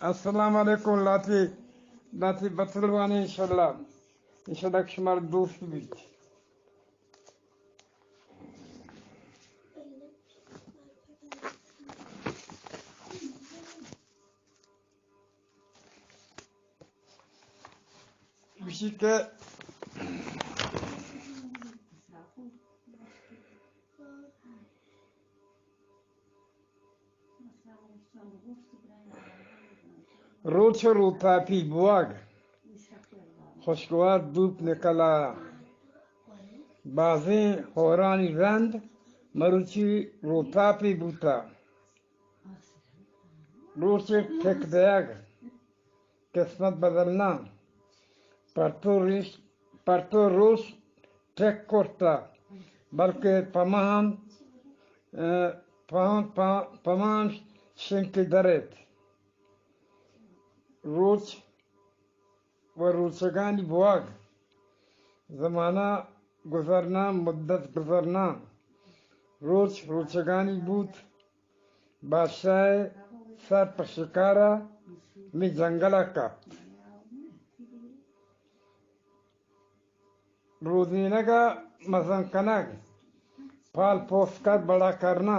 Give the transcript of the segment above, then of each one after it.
السلام علیکم، لاتی، لاتی بتلوانی انشاءاللہ، انشاءاللہ کہ شمار دوست بیت۔ گوشی کہ روچ ءُ روتاپی بوگ، خوشگوار دوپ نکلا، بازیں ہورانی رند مروچی روتاپی بوتا۔ روچ ءِ ٹک دیگ، قسمت بدلنا، پرتو ریش، پرتو روچ ٹک کرتا، بلکہ پمہان، ءَ، پہن، پہ، پمہان شنکی درت۔ روچ ءُ روچگانی بوگ، زمانہ گزرنا، مدت گزرنا، روچ روچگانی بوت۔ بادشاہ ءِ سر پہ شکار ءَ ہمے جنگل ءَ کپت۔ رودینگ ءَ مزن کنگ، پال پوست کت بڑا کرنا،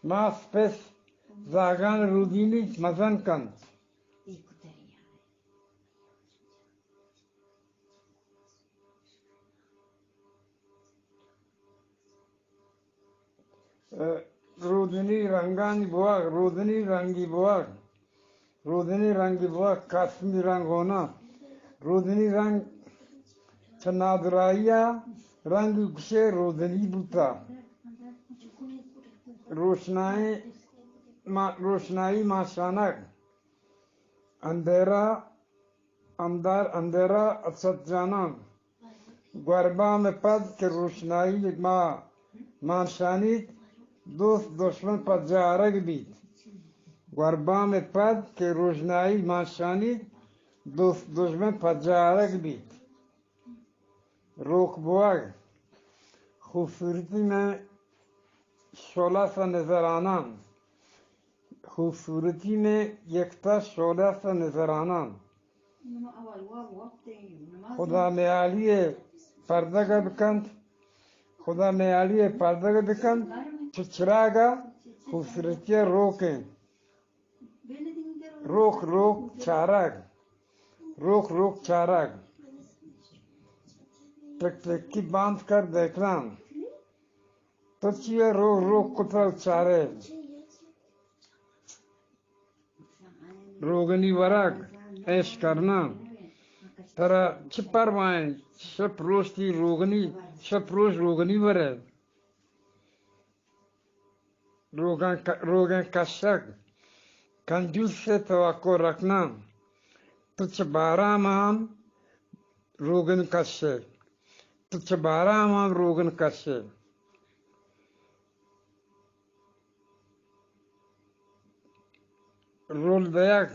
ماس پس زاگان رودینی مزن کنت۔ ءَ، رودنی رنگانی بوگ، رودنی رنگی بوگ، رودنی رنگی بوگ، کاسمی رنگ ہونا۔ رودنی رنگ چہ نادراہی ءَ رنگی گشے رودنی بوتا۔ روشنائی ما-، روشنائی ماشانگ، اندھیرا اندر، اندھیرا اچت جانان۔ گوربام ءَ پد کہ روشنائی ما-، مانشانیت، دوست دشمن پجارگ بیت۔ گوربام ءَ پد کہ روشنائی مانشانیت، دوست دشمن پجارگ بیت۔ روک بوگ، خوبصورتی میں شعلہ سا نظر آنا۔ خوبصورتی میں یکتا شعلہ سا نظر آنا۔ خدا میالی ءَ پردگ ءَ بکنت، خدا میالی ءَ پردگ ءَ بکنت، چو چراگ ءَ خوبصورتی ءَ روک انت۔ روک روک چارگ، روک روک چارگ۔ ٹک ٹکی باند کر دیکھنا۔ تو چیا روک روک کتل چارے؟ روگنی ورگ، عیش کرنا۔ ترا چہ پرواہیں؟ شپ روشتی روگنی، شپ روش روگنی ورے۔ روگن ک-، روگن کشگ، کنجوس سے توقع رکھنا۔ تو چہ بارام ہم روگن کشے۔ تو چہ بارام ہم روگن کشے۔ رول دیگ،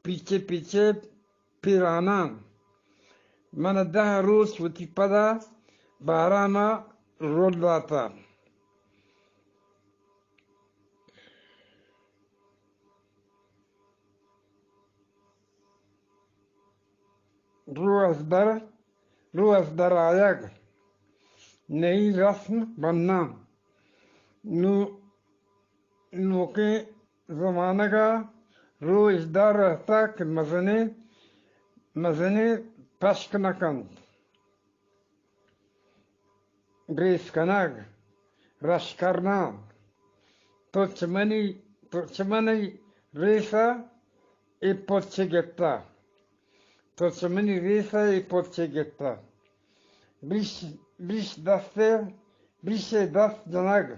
پیچے پیچے پیراناں۔ من دہ روچ وتی پدا بارام ءَ رول داتہ۔ رو از در، رو از در آیگ، نئی رسم بناں۔ نو-، نوکیں زمانگ ءَ رو اژدار رہتگ کہ مزنیں، مزنیں پشک نہ کنت۔ ریس کنگ، رش کرنا۔ تو چہ منی، تو چہ منی ریس ءَ اے پرچے گپتہ؟ تو چہ منی ریس ءَ اے پرچے گپتہ؟ بریش، بریش دست ءَ، بریش ءَ دست جنگ،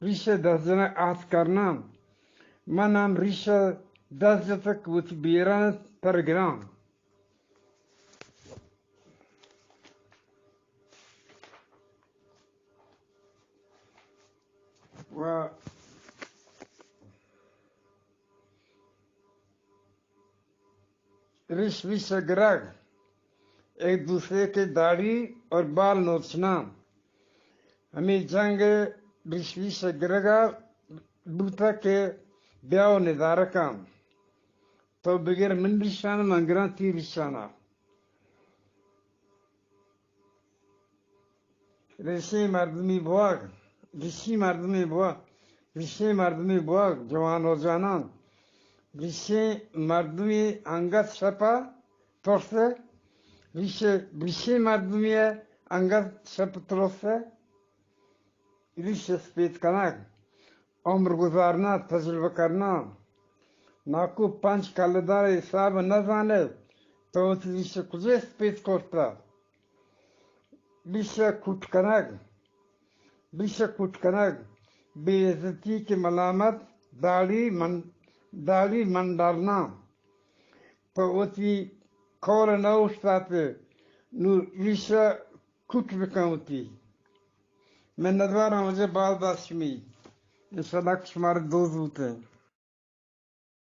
بریش ءَ دست جنگ آتک کرنا۔ من ہم بریش ءَ دست جتگ، وتی بیران تر گراں۔ و ریش ریش گرگ، ایک دوسرے کے داڑھی اور بال نوچنا۔ ہمے جنگ ریش ریش گرگ ءَ بوتگ کہ بیا و ندارہ کن، تو بگر من ریشان، من گراں تی ریشانا۔ ریشیں مردمی بوگ، ریشیں مردمی بوگ، ریشیں مردمی بوگ، جوان و جانان، ریشیں مردمی انگت شپا ترسے، ریشے، ریشیں مردمی انگت شپ ترسے، ریش اسپیت کنگ، عمر گزارنا، تجربہ کرنا۔ ناکو پنچ کلدار حساب نہ زانے، تو وتی ریش کجا اسپیت کرتا؟ ریش کوٹ کنگ، ریش کوٹ کنگ، بے عزتی کہ ملامت، داڑھی من، داڑھی منڈارنا۔ تو وتی کور نہ اوشتاتے، نو ریش کوٹ بکن وتی۔ منتواراں واجہ، باز باز شمی۔ انشاءاللہ کہ شمارا دوست بوتیں۔